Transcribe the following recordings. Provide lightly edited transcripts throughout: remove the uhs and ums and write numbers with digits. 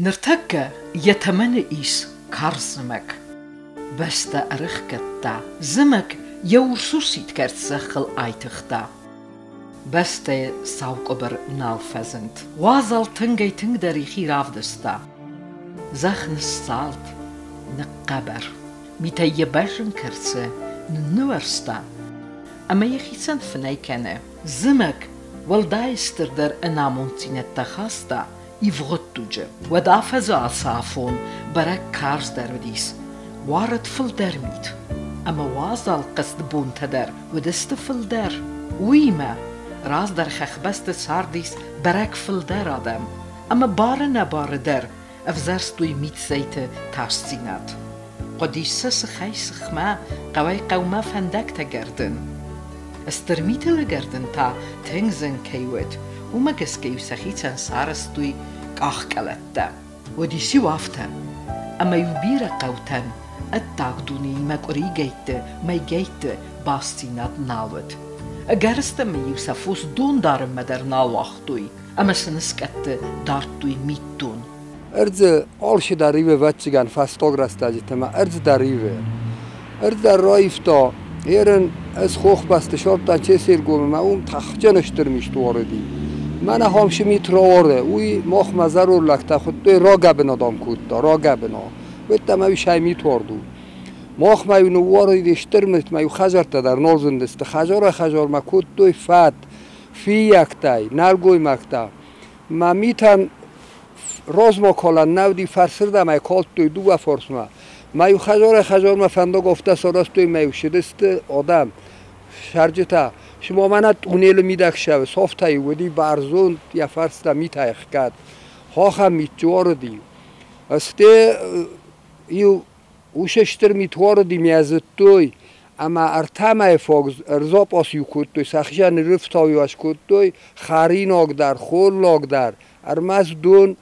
Ныртӕккӕ йӕ тӕмӕны ис карз зымӕг. Бӕстӕ ӕрыхгӕдта, зымӕг йӕ урс-урсид кӕрц зӕххыл айтыгъта. Бӕстӕйы сау къуыбыр нал фӕзынд. Уазал тынгӕй-тынгдӕр йӕхи равдыста. Зӕхх ныссалд, ныхъхъӕбӕр. Митӕй йӕ бӕзджын кӕрцы нынныуӕрста ӕмӕ йӕхицӕн фынӕй кӕны. Зымӕг уӕлдай стырдӕр ӕнамонддзинӕдтӕ хаста ивгъуыд дуджы. Уӕд афӕдзы ацы афон бӕрӕг карздӕр уыдис, уарыд фылдӕр мит, ӕмӕ уазал хъызт бонтӕ дӕр уыдысты фылдӕр. Уыимӕ раздӕр хӕхбӕсты цардис бӕрӕг фылдӕр адӕм, ӕмӕ бары-нӕбары дӕр ӕвзӕрстой митзӕйты тасдзинад. Хъуыдис сӕ сыхӕй-сыхмӕ, хъӕуӕй-хъӕумӕ фӕндӕгтӕ гӕрдын. Стыр миты лӕгӕрдын та тынг зын кӕй уыд, уымӕ гӕсгӕ-иу сӕхицӕн сарӕзтой къахкъӕлӕттӕ. Уыдис-иу афтӕ, ӕмӕ-иу бирӕ хъӕутӕн ӕддаг дунеимӕ къуыригӕйтты, мӕйгӕйтты бастдзинад нал уыд. Ӕгӕрыстӕмӕй-иу сӕ фос дон дарынмӕ дӕр нал уагътой ӕмӕ сын скъӕтты дардтой митдон. Ӕрдзы алчидӕр ивы, ӕвӕццӕгӕн, фӕстаг рӕстӕджыты ма ӕрдз дӕр ивы. Ӕрдз дӕр раивта. Ерын ӕз хохбӕсты сардтан Чеселгомы ӕмӕ уым тӕхджын стыр мист уарыди. Мӕнӕ хӕмсы мит рауары, уый махмӕ зӕронд лӕгтӕ хуыдтой рагӕбынадӕм кодта, рагӕбына. Уӕдта ма уый сай мит уард у. Махмӕ-иу ныууарыди стыр мит, ма-иу хӕдзӕрттӕ дӕр нал зындысты. Хӕдзарӕй-хӕдзармӕ кодтой фат, фиййӕгтӕй, нӕлгоймӕгтӕ. Мӕ митӕн размӕ калӕн нӕ уыди, фӕрсырдӕм ӕй калдтой дыууӕ фарсмӕ. Мӕ-иу хӕдзарӕй-хӕдзармӕ фӕндаг афтӕ сарӕзтой, мӕ-иу ссыдысты адӕм, цӕрджытӕ. Цыма мӕнӕ тъунелы мидӕг ссӕуы, софтӕ-иу уыди бӕрзонд, йӕ фӕрстӕ митӕй ӕхгӕд. Ахӕм мит уарыди. Стӕй-иу уыцы стыр мит уарыди, мӕ зыдтой, ӕмӕ ӕртӕ мӕйы фаг ӕрзапъас-иу кодтой, сӕхицӕн ныррывтау-иу скодтой хӕринаг дӕр, холлаг дӕр, ӕрмӕст дон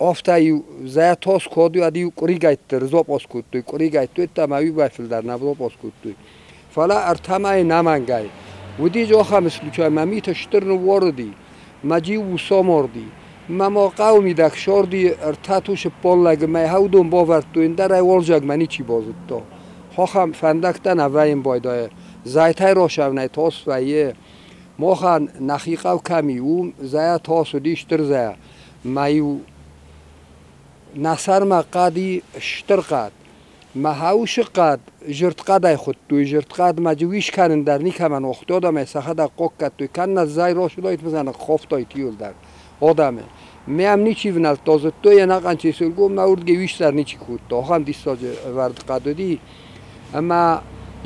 афтӕ-иу зӕтос кодтой, уӕд-иу къуыригӕйтты ӕрзапъас кодтой, къуыригӕйтты ӕмӕ уый фылдӕр нӕ запъас кодтой. Фӕлӕ ӕртӕ мӕйы нӕмӕнгӕй. Уыди ахӕм случай, мӕ мит стыр ныууарыди, мӕ джиу усамарди, мӕ ма хъӕуы мидӕг сарди ӕртӕ тусы ппаллӕгы мӕ хӕудон бавӕрдтой, ӕндӕр ӕй уалдзӕгмӕ ничи базыдта. Ахӕм фӕндӕгтӕ нӕ вӕййын байдайы. Зӕйтӕй рацӕуынӕй тас вӕййы. Махӕн нӕхи хъӕу кӕм и, уым зӕйӕ тас уыди стыр зӕйӕ. Мӕ-иу нӕ сӕрмӕ хъӕд и стыр хъӕд. Мӕ хаусы хъӕд зырдхъӕдӕй хуыдтой, зырдхъӕдмӕ уис кӕнын дӕр никӕмӕн уагътой адӕмӕй сӕхӕдӕг хъахъхъӕдтой, кӕннӕ зӕй рацыдаид мӕ ныххафтаид иуылдӕр адӕмы. Мӕм ничи внӕлдта, зыдтой ӕнӕхъӕн Чеселгоммӕ, уырдыгӕй уис дӕр ничи кодта, ахӕм диссаджы ӕвӕрд хъӕд уыди. Ӕмӕ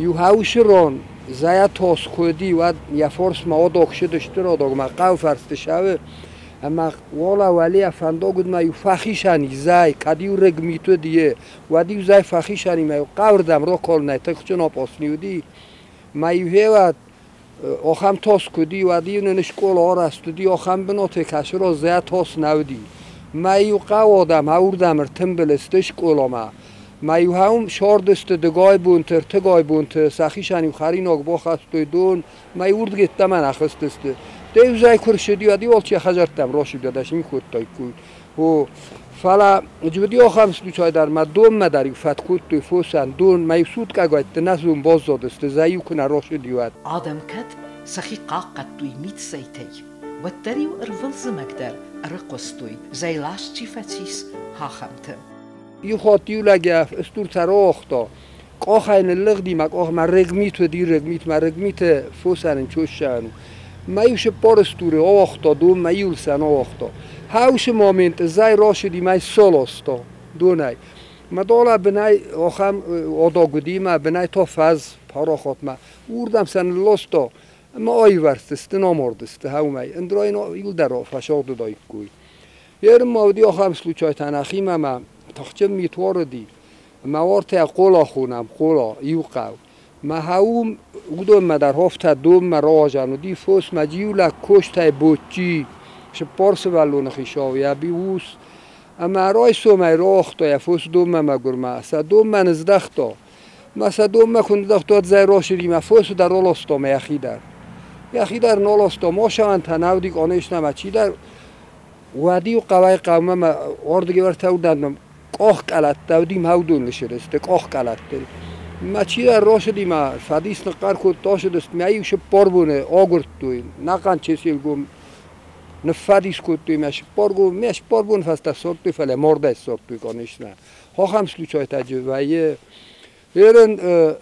иу хаусы рон зӕйӕ тос куы уыди, уӕд йӕ форсмӕ адаг ссыд стыр адаг, мӕ хъӕуы фӕрсты сӕуы. Ӕмӕ уӕлӕ уӕлейӕ фӕндаг уыд мӕ иу фӕхицӕн и зӕй, кӕд-иу рыг мит уыд, йе, уӕд-иу зӕй фӕхицӕн и мӕ-иу хъӕуырдӕм ракалынӕй тыхджын апъосни уыди. Мӕ-иу гъеуӕд ахӕм тос куы уыди, уӕд-иу нын скъола арӕзт уыди ахӕм бынаты, кӕцы раз зӕй тос нӕ уыди. Мӕ-иу хъӕуы адӕм ӕурдӕм ӕртымбыл сты скъоламӕ. Мӕ-иу хӕум сардысты дыгай бонты, ӕртыгай бонты, сӕхицӕн-иу хӕринаг бахастой дон, мӕ-иу уырдыгӕй ӕддӕмӕ нӕ хызтысты. Стӕй-иу зӕй куы рцыди, уӕд-иу алчи йӕ хӕдзӕрттӕм рацыд, уӕдӕ сын кодтаиккой. О, фӕлӕ уыди ахӕм случай дӕр, мӕ донмӕ дӕр-иу фӕд кодтой фосӕн, дон, мӕ-иу суткӕгӕйтты нӕ зон баззадысты, зӕй-иу куы нӕ рацыди, уӕд. Адӕм кӕд сӕхи хъахъхъӕдтой митзӕйтӕй, уӕддӕр-иу ӕрвылзымӕг дӕр ӕрыхъуыстой, зӕйласт чи фӕцис, ахӕмты. Иу хатт иу лӕг йӕ стуртӕ рауагъта, къахӕй ныллыгъди мӕ къахмӕ рыгмит уыди, рыгмит, мӕ рыгмиты фосӕн ын чоссӕн у. Мӕ иу цыппар стуры ауагъта дон, мӕ иу сӕн ауагъта. Хаусы момент зӕй рацыди мӕ солоста донӕй. Мӕ далӕ бынӕй ахӕм адаг уыди, мӕ бынӕй та фӕз парахатмӕ. Уырдӕм сӕ нылласта ӕмӕ аивӕрзтысты, намардысты хӕумӕй. Ӕндӕр иуылдӕр фӕсагъдыдаиккой. Ерын ма уыди ахӕм случайтӕ нӕхимӕ мӕ тыхджын мит уарыди. Мӕ уартӕ Хъола хонӕм, Хъола, иу хъӕу. Мӕ хӕуым уыдонмӕ дӕр афтӕ донмӕ рауазӕн уыди фос, мӕ иу лӕг костӕй ботчи, цыппар сывӕллоны хицау, йӕ би ус. Ӕмӕ райсомӕй рауагъта йӕ фос донмӕ мӕгуырмӕ, сӕ донмӕ ныздӕхта. Мӕ сӕ донмӕ куы ндӕхта, уӕд зӕй рацыди, мӕ фосы дӕр аласта мӕ йӕхи дӕр. Йӕхи дӕр наласта, ма сӕнтӕ нӕ уыди, къанешнӕ мӕ чидӕр. Уӕд-иу хъӕуӕй хъӕумӕ мӕ уырдыгӕй ӕртӕ уырдӕм къохкъӕлӕттӕ уыди мӕ уыдоны сырӕзты къохкъӕлӕттыл. Мӕ чидӕр росыди мӕ фӕдис ныхъхъӕр кодта, осыдысты мӕ иу 40 боны агуырдтой, ӕнӕхъӕн Чеселгом ныффӕдис кодтой мӕ 40 боны, мӕ 40 боны фӕстӕ ссардтой, фӕлӕ мардӕй ссардтой, конечно. Ахӕм случайтӕ вӕййы. Ерын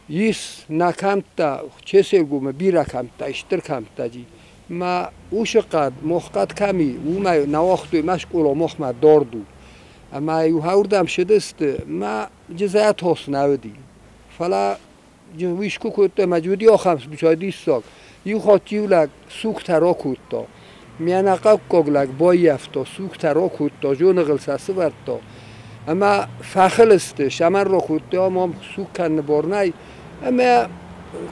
ис нӕ кӕмттӕ, Чеселгомы бирӕ кӕмттӕ, стыр кӕмттӕ Мӕ усы хъӕд, моххъӕд кӕм и, уымӕй нӕ уагътой мӕ скъола мохмӕ дард у. Ӕмӕ-иу уырдӕм цыдысты, мӕ джызӕ тос нӕ уыди. Фӕлӕ уый куы кодтой, ӕмӕ уыди ахӕм случай диссаг. Иу хатт иу лӕг сугтӕ ракодта. Мӕнӕ хъӕуккаг лӕг баййӕфта, сугтӕ ракодта, зоныгыл сӕ сывӕрдта. Ӕмӕ фӕхыл сты, сӕмӕн ракодтой, ам ам суг кӕныны бар нӕй. Ӕмӕ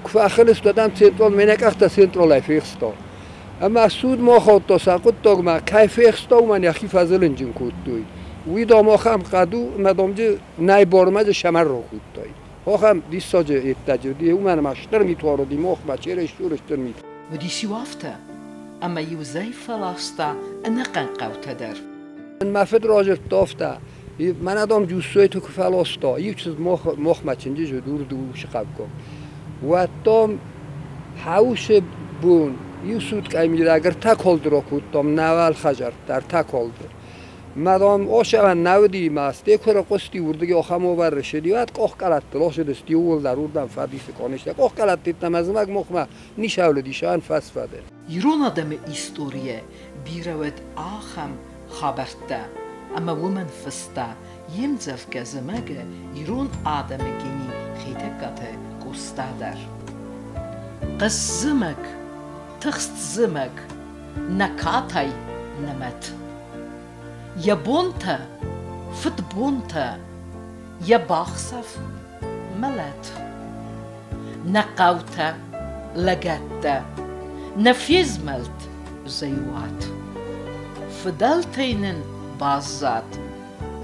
куы фӕхыл сты, уӕд ӕм централ, мӕнӕ къӕхтӕ централӕй фехста. Ӕмӕ суд ма хаудта сӕ хъуыддагмӕ, кӕй фехста, уымӕн йӕхи фӕзылынджын кодтой. Уый, дам, ахӕм хъӕд у, ӕмӕ, дам, нӕй бармӕ дзы сӕмӕн ракодтай. Ахӕм диссаджы йеддӕджы уыди, уымӕн ӕмӕ стыр мит уарыди мохмӕ, чересчур стыр мит. Уыдис-иу афтӕ, ӕмӕ-иу зӕй фӕласта ӕнӕхъӕн хъӕутӕ дӕр. Мӕ фыд радзырдта афтӕ, мӕнӕ, дам, Джуссойты куы фӕласта, иу чызг мохмӕ чынджыз уыд урду сыхъӕуккаг. Уӕд, дам, хӕусы бон иу суткъӕйы мидӕг ӕртӕ калды ракодтам, нӕуӕл хӕдзӕрттӕ, ӕртӕ калды. Мӕ, дам, осӕвӕн нӕ уыди, мӕ сте куы рыхъуысти, уырдыгӕй ахӕм уавӕр ссыди, уӕд къохкъӕлӕттыл осыдысты иууылдӕр уырдӕм фӕдисы къонистӕ. Къохкъӕлӕтты йеддӕмӕ зымӕг мохмӕ ницӕуыл уыдис, ахӕм фӕсфӕды. Ирон адӕмы историйӕ бирӕ уӕд ахӕм хабӕрттӕ, ӕмӕ уымӕн фыста йе мдзӕвгӕ зымӕгы ирон адӕмы гени Хетӕгкаты Къоста дӕр. Хъыззымӕг, тыхст зымӕг, нӕ катай, нӕ мӕт. Йӕ бонтӕ, фыдбонтӕ, йӕ бахсӕв, мӕлӕт. Нӕ хъӕутӕ, лӕгӕттӕ, нӕ фезмӕлд зӕйуат. Фыдӕлтӕй нын баззад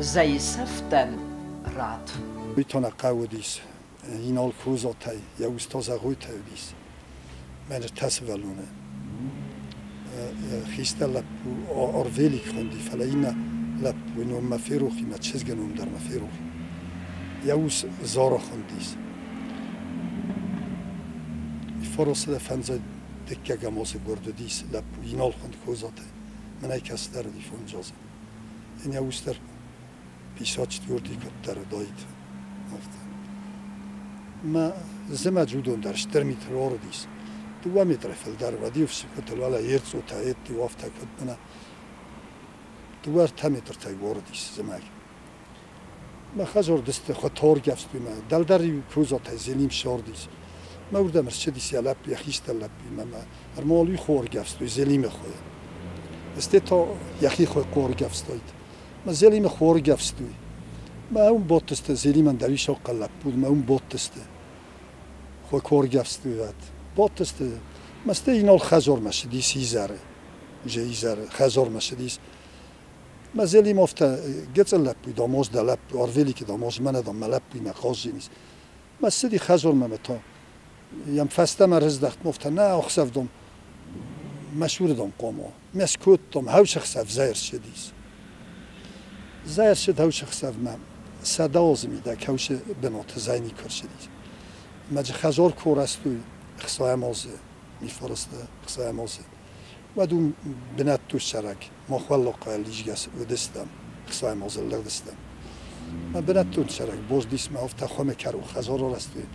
зӕйы сӕфтӕн рад. Уый та нӕ хъӕу уыдис Инал Козатӕй, йӕ ус та Зӕгъойтӕй уыдис. Мӕнӕ ӕртӕ сывӕллоны. Хистӕр лӕппу Арвелик хуынди, фӕлӕ иннӕ лӕппуйы ном мӕ ферох и, мӕ чызгы ном дӕр мӕ ферох. Йӕ ус Зара хуындис. Форосыдӕ фӕндзай дыккӕгӕм азы гуырд уыдис лӕппу Инал хуынд Козатӕй. Мӕнӕй кӕстӕр уыди 5 азы. Йӕ ус дӕр 54-й куыддӕр уыдаид, афтӕ. Мӕ зымӕджы уыдон дӕр стыр мит руарыдис. 2 метрӕй фылдӕр уӕд-иу фсыкуытыл уӕлӕ ерцъотӕ, еттиу афтӕ куыд мӕнӕ 2-3 метртӕй уарыдис зымӕг. Мӕ хӕдзар дысты хуы торгӕфстой мӕ дӕлдӕр-иу Козатӕй Зелим ссардис. Мӕ уырдӕм ӕрцыдис йӕ лӕппу, йӕ хистӕр лӕппуимӕ мӕ ӕрмӕл уый хоргӕфстой Зелимы хуы. Сте та йӕхи хуы хоргӕфстаид. Мӕ Зелимы хоргӕфстой. Мӕ уым бадтысты Зелимӕн дӕр ис ахъӕл лӕппу, мӕ уым бадтысты. Хуы коргӕфстой уӕд. Бадтысты. Мӕ стӕй Инал хӕдзармӕ ссыдис изӕры. Уже изӕры хӕдзармӕ ссыдис. Мӕ Зелим афтӕ гыццыл лӕппу, дам, ӕз дӕ лӕппу, Арвелики, дам, ӕз мӕнӕ, дам, мӕ лӕппуимӕ хъаззинис. Мӕ ссыди хӕдзармӕ мӕ та йӕм фӕстӕмӕ рыздӕхт, афтӕ нӕ ӕхсӕв, дам, мӕ цуры, дам, хъуамӕ. Ме скодтам, хӕусӕхсӕв зӕй ӕрцыдис. Зӕй ӕрцыд хӕусӕхсӕвмӕ 100 азы мидӕг хӕусы бынаты зӕй никуы ӕрцыдис. Мӕ дзы хӕдзар куы арӕзтой 60-ӕм азы, мифарӕзты 60-ӕм азы, уӕд уым бынӕттон цӕрӕг мах Уӕллагхъӕуӕй лидзгӕ уыдыстӕм, 60-ӕм азы лыгъдыстӕм. Мӕ бынӕттон цӕрӕг боздис мӕ афтӕ хъуамӕ кӕрон хӕдзар арӕзтой.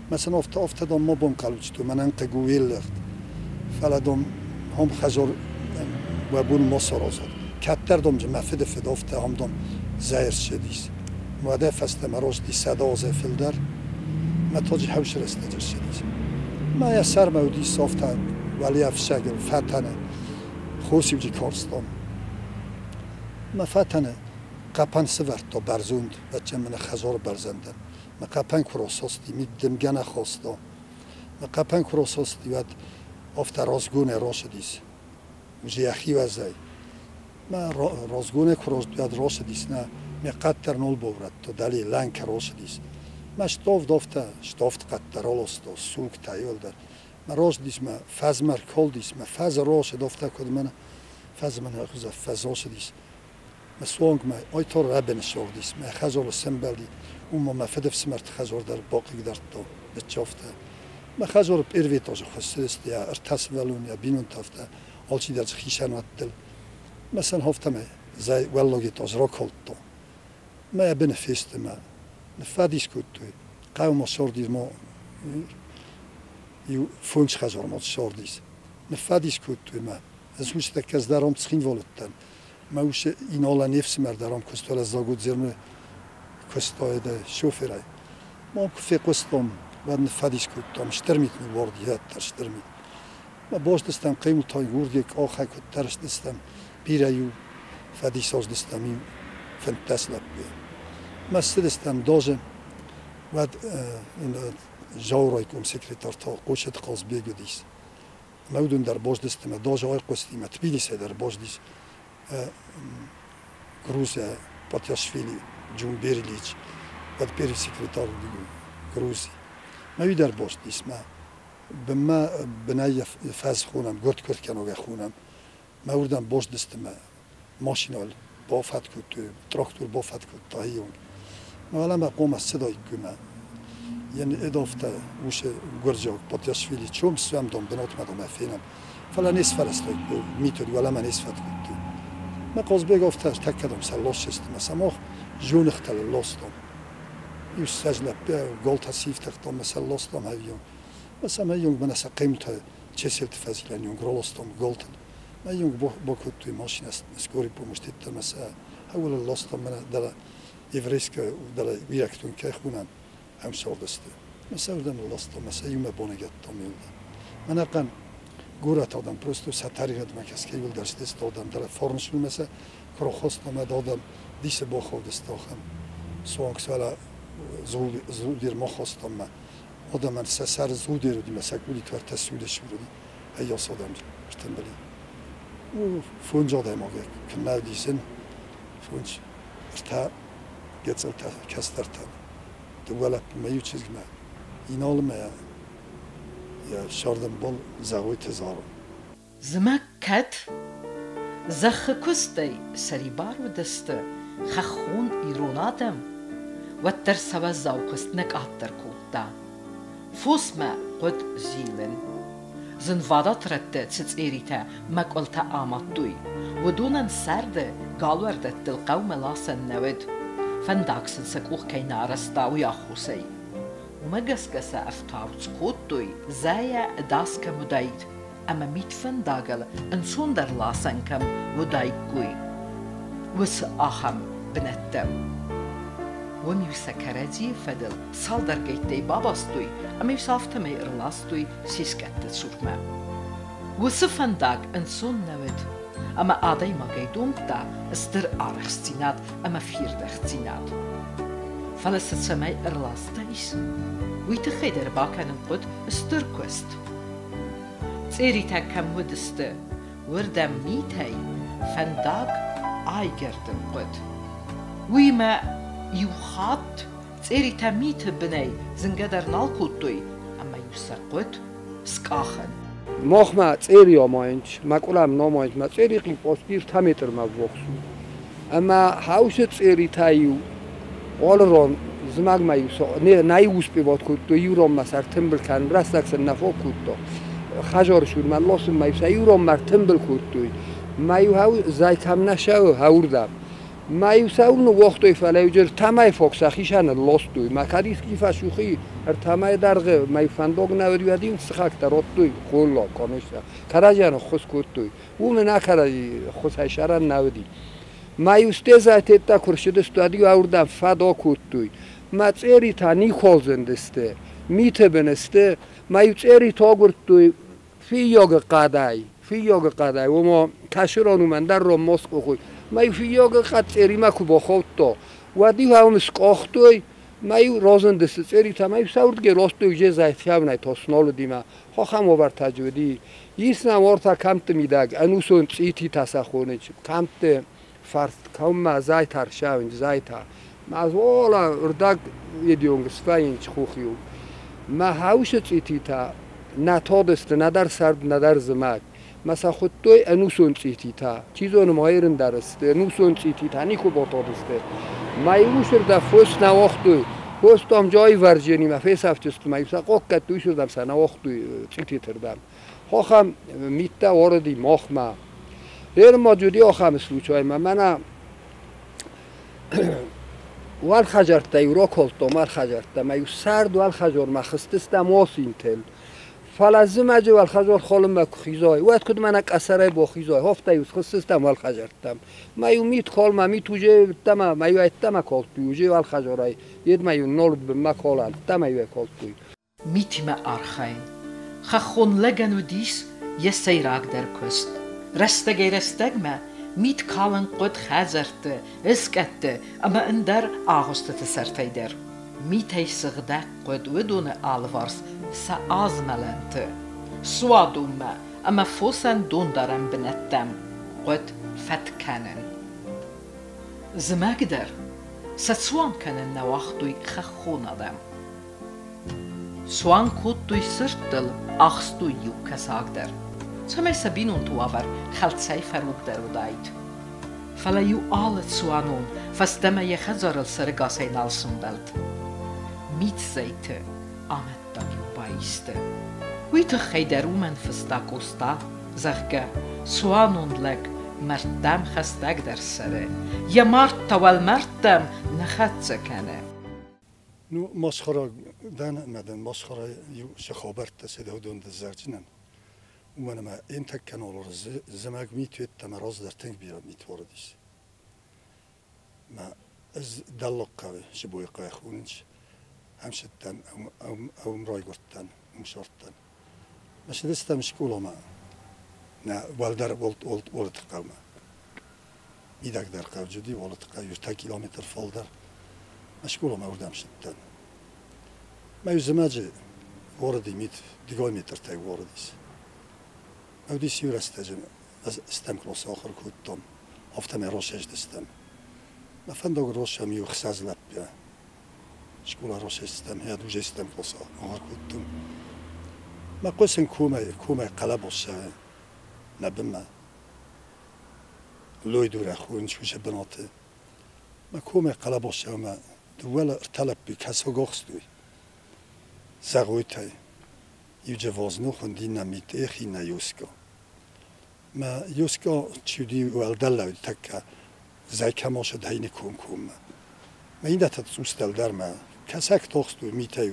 Мӕ сын афтӕ, афтӕ, дам, ма банхъӕлут, мӕнӕн хъыг у уе лыгъд. Фӕлӕ, дам, ам хӕдзар уӕ бон ма саразат. Кӕддӕр, дам, мӕ фыды фыд афтӕ ам, дам, зӕй ӕрцыдис. Уӕдӕй фӕстӕмӕ рацыди 100 азӕй фылдӕр. Мӕ таджы хӕусы рӕстӕджы ӕрцыдис. Мӕ йӕ сӕрмӕ уыдис афтӕ уӕле ӕфцӕгыл фӕтӕны хос-иу карстам. Мӕ фӕтӕны хъӕпӕн сывӕрдта бӕрзонд, бӕччен мӕнӕ хӕдзары бӕрзӕндӕн. Мӕ хъӕпӕн куы расасти, мит дымгӕ нӕ хаста. Мӕ хъӕпӕн куы расасти, уӕд афтӕ разгонӕй рацыдис. Уже йӕхи уӕзӕй. Мӕ разгонӕй куы уӕд рацыдис, нӕ ме хъӕд дӕр нал баурӕдта, дӕле лӕнкӕ рацыдис. Мӕ ставд афтӕ, ставд хъӕдтӕ раласта, сугтӕ иуылдӕр. Мӕ рацыдис, мӕ фӕзмӕ ркалдис, мӕ фӕзы рацыд афтӕ куыд мӕнӕ. Фӕзмын фӕзосыдис. Мӕ суангмӕ айтор рӕбын ссыгъдис, мӕ хӕдзары сӕмбӕлди, уымӕ мӕ фыдыфсымӕрты хӕдзар дӕр бахъыгдардта, ныццавта. Мӕ хӕдзары первый этажы хуыссыдысты йӕ ӕртӕ сывӕллоны, йӕ бинонтӕ афтӕ, алчидӕр дзы хицӕн уӕттыл. Мӕ сӕн афтӕмӕй зӕй уӕллаг этаж ракалдта. Мӕ йӕ быны фесты мӕ ныффӕдис кодтой. Хъӕумӕ сордис ма иу фондз хӕдзармӕ ссардис. Ныффӕдис кодтой мӕ. Ӕз уыцы дӕр ам Цхинвалы уыдтӕн. Мӕ ус Иналӕн не фсымӕр дӕр ам куыста Раззагодзермы куыста шоферӕй. Мӕ куы фехъуыстон, уӕд ныффӕдис кодтам, стыр мит ныууарди, уӕддӕр стыр мит. Мӕ бостыстӕм хъемултай уырдыгӕй къахӕй куыд тарстыстӕм, бирӕ-иу фӕдисаздыстӕм иу 15 лӕппуйы. Мӕ ссыдыстӕм даже, уӕд Жаурайком секретарь та Хъусаты Хъазбег уыдис. Мӕ уыдон дӕр баздысты, мӕ даже айхъуысти, мӕ Тбилисӕй дӕр баздис Грузия, Патиашвили, Джумберилич, уӕд первый секретарь Грузии. Мӕ уый дӕр баздис, мӕ бынмӕ бынӕй фӕз хонӕм, гуырд-гуырд кӕногӕ хонӕм. Мӕ уырдӕм баздысты мӕ машинал бафӕд кодтой, трактор бафӕд кодта хионг. Мӕ уӕлӕмӕ хъуамӕ ссыдаиккой мӕ. Йӕн эдофтӕ уыцы гуырдзиаг Патиашвили чом ссӕм дам бынатмӕ дам фенӕм. Фӕлӕ не сфӕрӕзтаиккой, мит уыд, уӕлӕмӕ не сфӕд кодтой. Мӕ Хъазбег афтӕ тӕккӕ дам сӕ лассысты мӕ сӕ мах зоныгътӕ ластам. Иу ссӕдз лӕппуйӕ галтӕ сифтыгътам мӕ сӕ ластам ӕвйонг. Мӕ сӕм ӕвйонг мӕнӕ сӕ хъемтӕ Чеселты фӕзилӕн онг раластам галтыл. Мӕ ӕвйонг бакодтой машинӕ скорый помощь тедтӕ мӕ сӕ ӕуылы ластам мӕнӕ дӕлӕ еврейская дӕлӕ уирӕгтон кӕй хонӕм, ӕм сардысты. Мӕ сӕ уырдӕм ластам, мӕ сӕ иумӕ баныгӕдтам иуылдӕр. Мӕнӕ хъӕн горӕт адӕм просто сӕ тӕригъӕдмӕ кӕсгӕ иуылдӕр сдысты адӕм дӕлӕ фарнсурмӕ сӕ куы рахастам ӕд адӕм дисы бахаудысты ахӕм суанг сӕ зулдир ма хастам мӕ адӕмӕн сӕ сӕр зулдир уыди мӕ сӕ къулитӕ ӕртӕ суды сур уыди ӕййас адӕм ӕртымбыли. Фондз адӕймагӕй куыннӕ уыдисын, фондз ӕртӕ гӕцӕлтӕ кӕстӕртӕ, дыууӕ лӕппумӕ, иу чызгмӕ. Иналмӕ йӕ сӕрдӕмбал Зӕгъойты Зара. Зымӕг кӕд зӕххы куыстӕй сӕрибар уыдысты хӕххон ирон адӕм, уӕддӕр сӕ уӕззау куыст нӕ къаддӕр кодта. Фосмӕ хъуыд зилын. Зынвадат рӕтты цы цъеритӕ мӕкъуылтӕ амадтой, уыдонӕн сӕрды галуӕрдӕттыл хъӕумӕ ласӕн нӕ уыд, фӕндаг сын сӕ къух кӕй нӕ арӕзта, уый аххосӕй. Уымӕ гӕсгӕ сӕ ӕфтауц кодтой, зӕйӕ ӕдас кӕм уыдаид ӕмӕ митфӕндагыл ӕнцондӕр ласӕн кӕм уыдаиккой, уыцы ахӕм бынӕттӕм. Уым-иу сӕ кӕрӕдзийы фӕдыл цалдӕргӕйттӕй бабастой ӕмӕ-иу сӕ афтӕмӕй ӕрластой се скъӕтты цурмӕ. Уыцы фӕндаг ӕнцон нӕ уыд, ӕмӕ адӕймагӕй домдта стыр арӕхстдзинад ӕмӕ фердӕхтдзинад. Фӕлӕ сӕ цӕмӕй ӕрластаис, уый тыххӕй дӕр бакӕнын хъуыд стыр куыст. Цъеритӕ кӕм уыдысты, уырдӕм митӕй фӕндаг айгӕрдын хъуыд. Уыимӕ иу хатт цъеритӕ миты бынӕй зынгӕ дӕр нал кодтой ӕмӕ-иу сӕ хъуыд скъахын. Махмӕ цъери амайынц, мӕкъуылӕм намайынц, мӕ цъери хъиппост ӕртӕ метрмӕ ввахс у. Ӕмӕ хаусы цъеритӕ-иу алы ран зымӕгмӕ-иу нӕ успевать кодтой иу ранмӕ сӕ ӕртымбыл кӕнын, рӕстӕг сын нӕ фаг кодта. Хӕдзары цурмӕ ласынмӕ-иу сӕ иу ранмӕ ӕртымбыл кодтой. Мӕ-иу зӕй кӕм нӕ цӕуы, уырдӕм. Мӕ-иу сӕ уым ныууагътой, фӕлӕ-иу дзы ӕртӕмӕй фаг сӕхицӕн нылластой. Мӕ кӕд исчи фӕцух и ӕртӕмӕй дӕргъы, мӕ-иу фӕндаг нӕ уыд, уӕд-иу сыхӕгтӕ радтой холлаг, конечно. Кӕрӕдзийӕн ӕххуыс кодтой. Уым ын кӕрӕдзи ӕххуысӕй сӕрӕн нӕ уыди. Мӕ-иу стезӕтеттӕ куы рцыдысты, уӕд-иу ауырдӕм фӕд акодтой. Мӕ цъеритӕ никуал зындысты, миты бын сты. Мӕ-иу цъеритӕ агуырдтой фиййагы хъӕдӕй, фиййагы хъӕдӕй, ома кӕсырон уымӕн дӕр рон москъохой. Мӕ-иу фиййагы хъӕд цъеримӕ куы бахаудта, уӕд-иу ӕм скъахтой, мӕ-иу разындысты цъеритӕ, мӕ-иу сӕ уырдыгӕй ластой джезӕй фӕвнӕй тоснолыдимӕ. Ахӕм уавӕртӕ уыди. Ис нӕм уартӕ кӕмтты мидӕг ӕнусон цъититӕ сӕ хонынц. Кӕмтты фарст кӕммӕ зӕйтӕ рцӕуынц, зӕйтӕ. Мӕ уола рдӕг едионг свӕййынц хохиу. Мӕ хаусы цъититӕ нӕ тадысты нӕдӕр сӕрд, нӕдӕр зымӕг. Мӕ сӕ хуыдтой ӕнусон цъититӕ. Чи зоны, ма ирын дӕр сты ӕнусон цъититӕ, никуы батадысты. Мӕ иу фос нӕ уагътой. Фос там джайвӕрдженимӕ фесӕфтысты, мӕ иу сӕ къохкӕдты уыцырдӕм сӕ нӕ уагътой цъититы рдӕм. Ахӕм миттӕ уарыди махмӕ. Гъер ма уыди ахӕм случай, мӕ мӕнӕ уӕлхӕдзӕрттӕ-иу ракалдтам, уӕлхӕдзӕрттӕ, мӕ-иу сӕрд уӕлхӕдзармӕ хызтыстӕм асинтыл. Фӕлӕ зымӕджы уӕлхӕдзар халынмӕ куы хизай, уӕд куыд мӕнӕ къӕсӕрӕй бахизай, афтӕ-иу схызтыстӕм уӕлхӕдзӕрттӕм. Мӕ-иу мит калмӕ, мит уже ӕддӕмӕ, мӕ-иу ӕддӕмӕ калдтой, уже уӕлхӕдзарӕй, йедмӕ-иу нал бынмӕ калӕн, ӕддӕмӕ-иу ӕй калдтой. Митимӕ архайын. Хӕххон лӕгӕн уыдис йӕ сӕйрагдӕр куыст. Рӕстӕгӕй-рӕстӕгмӕ мит калын хъуыд хӕдзӕртты, ыскъӕтты ӕмӕ ӕндӕр агъуыстыты сӕртӕй дӕр. Митӕй сыгъдӕг хъуыд уыдоны алыварс сӕ азмӕлӕнты, суадонмӕ ӕмӕ фосӕн дондарӕн бынӕттӕм хъуыд фӕтк кӕнын. Зымӕг дӕр сӕ цуан кӕнын нӕ уагътой хӕххон адӕм. Цуан кодтой сырдтыл, ахстой-иу кӕсаг дӕр, цӕмӕй сӕ бинонты уавӕр хӕлцӕй фӕрогдӕр уыдаид. Фӕлӕ-иу алы цуанон фӕстӕмӕ йӕ хӕдзарыл сӕрыгасӕй нал сӕмбӕлд. Митзӕйты амӕттаг-иу баисты. Уый тыххӕй дӕр уымӕн фыста Къоста, зӕгъгӕ, цуанон лӕг мӕрдтӕм хӕстӕгдӕр цӕры, йӕ мард та уӕлмӕрдтӕм нӕ хӕццӕ кӕны. Ну, масхара дӕн ӕмӕ дын масхара иу цы хабӕрттӕ цыд, уыдон дын зӕгъдзынӕн. Уымӕн ӕмӕ ӕнтӕг каналы зымӕг мит йеддӕмӕ раздӕр тынг бирӕ мит уарыдис. Мӕ ӕз Дӕллагхъӕуы Сыбойы хъӕуы хонынц. Ам цыдтӕн, ам райгуырдтӕн, уым цардтӕн. Мӕ цыдыстӕм скъоламӕ, нӕ уӕлдӕр Уалыты хъӕумӕ. Мидӕгдӕр хъӕуджы уыди Уалыты хъӕу, ӕртӕ километр фалдӕр. Мӕ скъоламӕ уырдӕм цыдтӕн. Мӕ иу зымӕджы уарыди мит, дыгай метртӕй уарыдис. Уыдис иу рӕстӕджы стӕм къласы ахуыр кодтам, афтӕмӕй росӕздыстӕм. Мӕ фӕндаг росӕм иу ӕхсӕз лӕппуйӕ. Скъола росӕздыстӕм, йӕ дузестӕм къласы ахуыр кодтам. Мӕ хъусын комӕй, комӕй хъӕлӕба ссӕуы нӕ бынмӕ. Лойдурӕ хонынц уыцы бынаты. Мӕ комӕй хъӕлӕба ссӕуы мӕ дыууӕ ӕртӕ лӕппуйы кӕсаг ахстой. Зӕгъойтӕй. Иу джевозно хуынди нӕ митъех, иннӕ Юско. Мӕ Юско чуди уӕлдӕр тӕккӕ зӕй кӕм ошыд комкоммӕ. Мӕ иннӕтӕ цъус дӕлдӕр мӕ кӕсӕг тохстой митӕй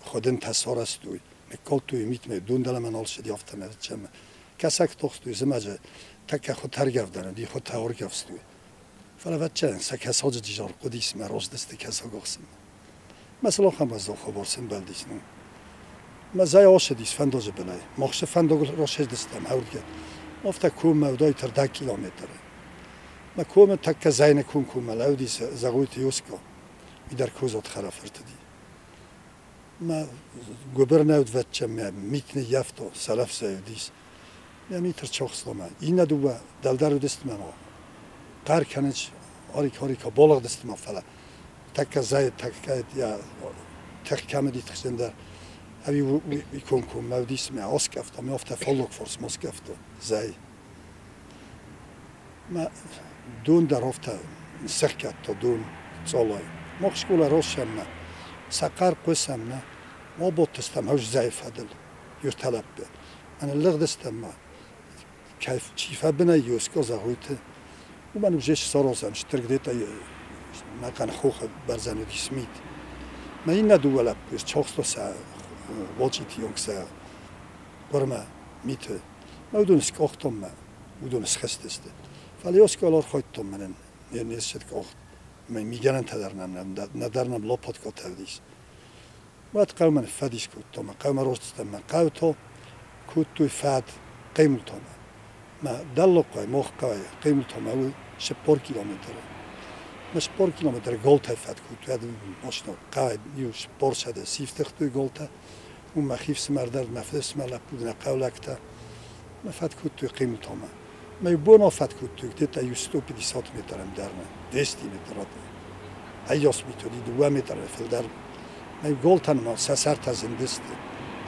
ходынтӕ сарӕзтой, ныккалдтой митмӕ, дон дӕлӕмӕ нал ссыди, афтӕмӕй чемӕ. Кӕсаг тохстой зымӕджы тӕккӕ хуытӕргӕвдӕн уыди, хуытӕ ӕргӕвстой. Фӕлӕ ӕвӕццӕгӕн сӕ кӕсаджы дизар хъуыдис мӕ раздысты кӕсаг ахсынмӕ. Мӕ сыл ахӕм уӕззау хабар сӕмбӕлдис. Ну. Мӕ зӕй ашыдис фӕндаджы былӕй. Мах цы фӕндагыл рахызтыстӕм ӕвӕргӕ, афтӕ коммӕ уыдаид ӕрдӕг километры. Мӕ комы тӕккӕ зӕйны комкоммӕ лӕудис Зӕгъойты Йоско, уый дӕр Козаты хӕрӕфырт уыди. Мӕ гуыбыр нӕ уыд мӕ мит ныййӕфта, сӕлӕф зӕй уыдис. Мӕ мит ӕрцахста мӕ. Иннӕ дыууӕ дӕлдӕр уыдысты мӕ хъӕр кӕнынц, арик-арика балыгъдысты ма, фӕлӕ тӕккӕ зӕйы тӕккӕ йӕ тых кӕм уыди тыхджындӕр, ӕви уый комкоммӕ уыдис мӕ аскъӕфта, мӕ афтӕ фаллаг фарсмӕ аскъӕфта зӕй. Мӕ дон дӕр афтӕ сӕхгӕдта дон цъалайы. Мах скъола рацӕм нӕ, сӕ хъӕр хъусӕм нӕ, абадтыстӕм хӕрз зӕйы фӕдыл, ӕртӕ лӕппуйы. Мӕнӕ лыгъдыстӕм ма, чи фӕбынӕй Йоско Зӕгъойты, уымӕн уже саразӕм стыр где-то нӕхъӕн хохы бӕрзӕн уыдис мит. Мӕ иннӕ дыууӕ лӕппуйы сцахстой сӕ уалчъиты онг сӕ хъуырмӕ миты. Мӕ уыдон скъахтон мӕ, уыдон схызтысты. Фӕлӕ Йоско архайдтон мӕнӕн, не ссыд къахт. Мӕ мигӕнӕнтӕ дӕр нӕм нӕдӕр нӕм лопаткӕтӕ уыдис. Уӕд хъӕумӕ ныффӕдис кодтон, мӕ хъӕумӕ ростыстӕм, мӕ хъӕутӕ кодтой фӕд Хъемултамӕ. Мӕ Дӕллагхъӕуӕй, Моххъӕуӕй Хъемултамӕ у 40 километры. Мӕ 40 километры галтӕй фӕд кодтой, уӕд машинӕ хъӕуӕй иу 400 сифтыгътой галтӕ. Уым мӕхи фсымӕр дӕр, мӕ фыдыфсымӕр лӕппу дӕр, нӕ хъӕулӕгтӕ. Мӕ фӕд кодтой Хъемултамӕ. Мӕ иу бон афӕд кодтой где-то иу 150 метрӕм дӕр нӕ, 200 метр ӕййас мит уыди, 2 метрӕй фылдӕр. Мӕ иу галтӕн ма сӕ сӕртӕ зындысты,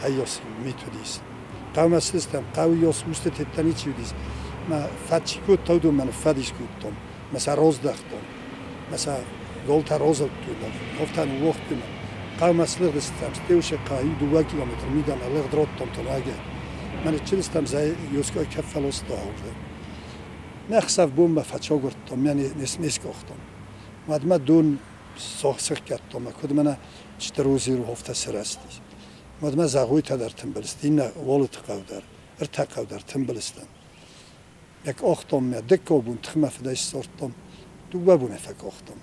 ӕййас мит уыдис. Хъӕумӕ цыдыстӕм, хъӕуы йос устытӕ ничи уыдис. Мӕ фӕччи кодта, уыдон мӕ ныффӕдис кодтон, мӕ сӕ роздӕхтон, мӕ сӕ голтӕ розылдтой, афтӕ ныууагътой мӕ. Хъӕумӕ слыгъдыстӕм, стеусы хъӕу 2 километр мидӕмӕ лыгъд радтам тонагӕй. Мӕ ныччылыстӕм зӕй ёской кӕф фӕлоста уырдӕм. Мӕ хсӕв бонмӕ фӕцагуырдтон, мӕ не скъахтон. Уӕдмӕ дон сыхгӕдтон, мӕ куыд мӕнӕ стыр озер афтӕ сырӕзтис. Уӕдмӕ Зӕгъойтӕ дӕр тымбыл сты, иннӕ Уалыты хъӕу дӕр, ӕртӕ хъӕу дӕр тымбыл стӕм. Мӕ къахтон, мӕ дыккаг бон тыхмӕ фыдӕй ссардтон, дыууӕ боны фӕкъахтон.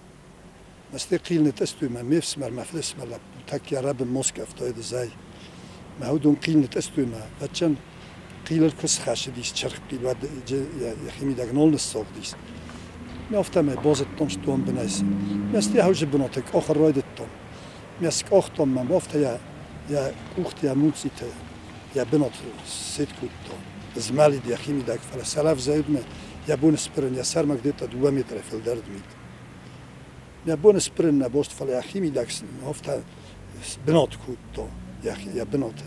Мӕсты хъил нытъыстой мӕ ме фсымӕр, мӕ фыдыфсымӕр лӕппу тӕккӕ рӕбын Москӕфтайы зӕй. Мӕ уыдон хъил нытъыстой мӕ вӕччӕн хъилыл куы схӕцыдис чырх хъил, уӕд йӕхимидӕг нал ныссагъдис. Мӕ афтӕмӕй базыдтон стонбынӕй. Мӕсты хаусы бынаты къахын райдыдтон. Мӕ скъахтон мӕм афтӕ йӕ къухты, йӕ муцъиты йӕ бынат сет кодта. Змӕлыд йӕхимидӕг, фӕлӕ сӕлӕф зӕйудмӕ йӕ бон сбырын, йӕ сӕрмӕ где-то 2 метрӕй фылдӕр мит. Йӕ бон сбырын нӕ бост, фӕлӕ йӕхимидӕг афтӕ бынат кодта йӕ бынаты.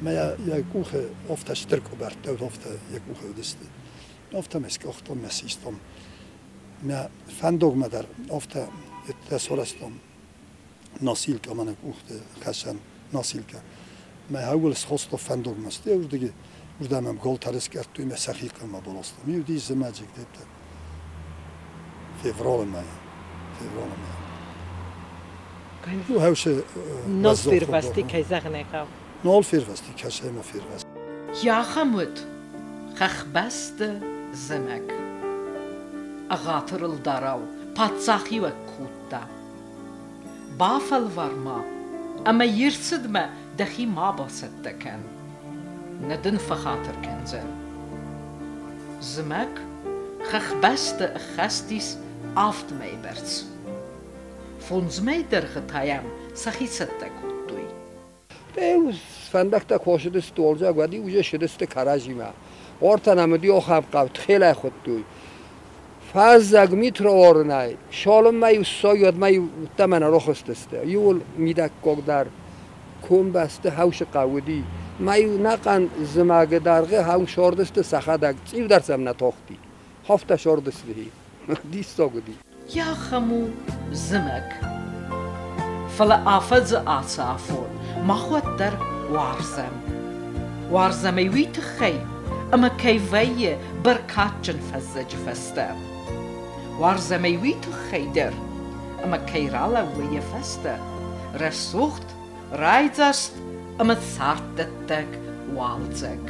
Мӕ йӕ къухы афтӕ стыр къуыбӕрттӕ уыд, афтӕ йӕ къухы уыдысты. Афтӕ мӕ скъахтон, мӕ систон. Мӕ фӕндагмӕ дӕр афтӕ сарӕзтон носилка, мӕнӕ къухты хӕссӕн носилка. Мӕ хауыл схоста фӕндагмӕ, стӕй уырдыги уырдӕм ӕм голтӕ рыскъӕрдтой мӕ сӕхи хъӕумӕ баластам. Уыдис зымӕджы где-то февралы мӕйы. Февралы мӕйы. Ну, хаусы Нал фервӕзти, кӕй зӕгъын ӕй хъӕуы. Нал фервӕзти, кӕсӕй ма фервӕзт. Ахӕм уыд хӕхбӕсты зымӕг. Ӕгъатыр ӕлдарау паддзахиуӕг кодта. Бафӕлвар-ма, ӕмӕ йе рцыдмӕ дӕхи ма бацӕттӕ кӕн. Нӕ дын фӕхатыр кӕндзӕн. Зымӕг хӕхбӕсты ӕххӕстис 7 мӕйы бӕрц. 5 мӕйы дӕргъы та йӕм сӕхи цӕттӕ кодтой. Фӕндӕгтӕ косыдысты уалдзӕг, уӕд-иу уже сыдысты кӕрӕдзимӕ. Ортӕ нӕм уыди ахӕм хъӕу, Тхелӕй хуыдтой. Фӕззӕг мит рауарынӕй, цалынмӕ-иу ссой, уӕдмӕ-иу уыдтӕмӕ нӕ рахызтысты. Иуыл мидӕггаг дӕр комбӕсты хӕусы хъӕу уыди. Мӕ-иу ӕнӕхъӕн зымӕгы дӕргъы хӕу сордысты сӕхӕдӕг, цъиу дӕр сӕм нӕ тахти. Афтӕ сордысты. Диссаг уыди. Ахӕм у зымӕг. Фӕлӕ афӕдзы ацы афон мах уӕддӕр уарзӕм. Уарзӕм ӕй уый тыххӕй, ӕмӕ кӕй вӕййы бӕркадджын фӕззӕджы фӕстӕ. Уарзӕм ӕй уый тыххӕй дӕр, ӕмӕ кӕй ралӕууы йӕ фӕстӕ рӕсугъд, райдзаст ӕмӕ царддӕттӕг уалдзӕг.